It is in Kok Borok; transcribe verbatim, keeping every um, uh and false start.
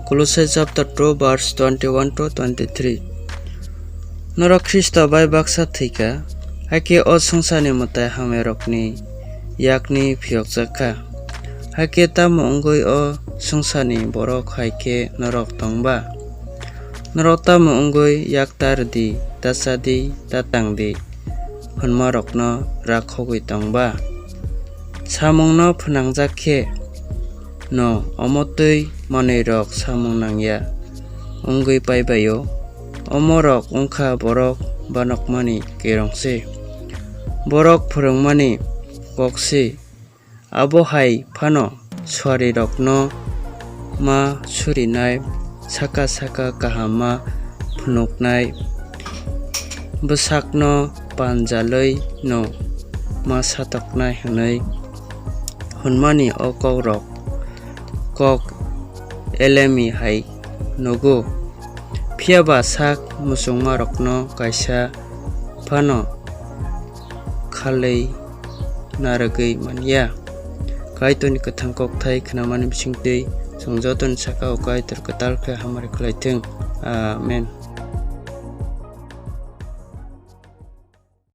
Kolosai chapter two verse twenty-one to twenty-three. Norok Khristo bai baksa thwikha, hakhe o swngcharni mwtai hamyarokni yakni phiyokjak kha. Hakhe tamo wngwi o swngcharni borok hai khe norok tong ba? Norok tamo wngwi yak ta rw di, ta cha di, ta tang di hwnmarokno rakhogwi tong ba? Samungno phnangjak khe no omo twi manwirok samung nangya wngwi paibai-o. Omorok wngkha borok banokmani kerong se, borok phwrwngmani kok se. Abo hai phano suarirokno ma surinai, saka saka kaham ma phunuknai, bwsakno panjalwi no ma satoknai hwnwi hwnmani o kokrok kok elemi hai nugo. Phiya ba sak muchungmarokno kaisa phano khalwi narwgwi man ya. Kaitorni kwthang kokthai khnamani bisingtwi chwng jotoni saka-o Kaitor kwtal khe hamari khlai thung. Amen.